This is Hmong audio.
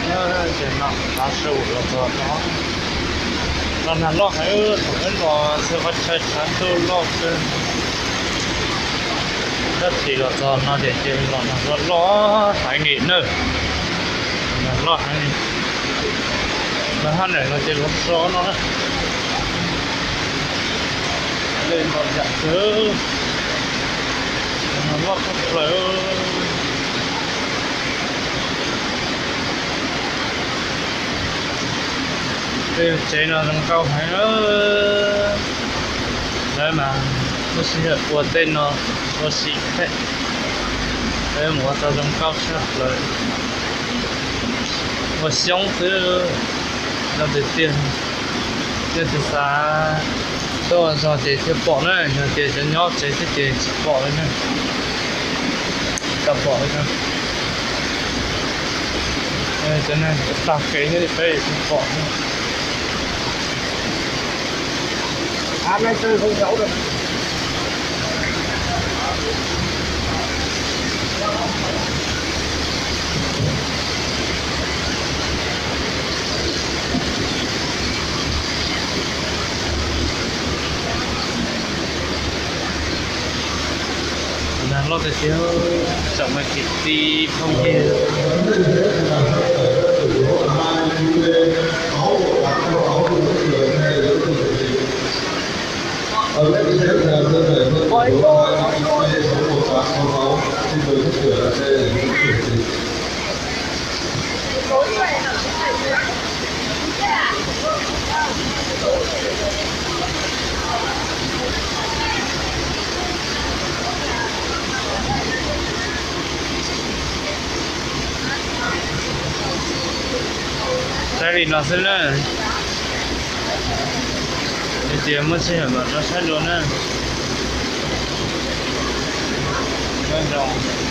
Ces no tav su los txog no, los nag loj heev, thaum wb los txog qhov chaw tshav ntuj loj kawg. Tab sis los txog no ces ces los nag loj loj heev li na, nag loj heev li. Lawv haj niam no ces los so no na, dej ntau yam kawg, nag loj tshaj plaws. Tej tsev no zoo nkauj heev. Lawv mas muaj sij hawm ua tej no ua si thiab. Lawv mus ua tau zoo nkauj tshaj plaws. Ua xyoob xwb, no tiag tiag. Yog tias xav tuaj ua zog ces thiaj pom na, yog tias cov nyob tsev xwb ces tsis pom li na. Tsis tau pom li na. Cov neeg tag kev thiab peb tsis pom. Nag loj tiag tiag, tsam no kwv tij phooj ywg. Saib li no xwb na. Hais tias muaj sij hawm mam rov saib dua na. Nyob zoo.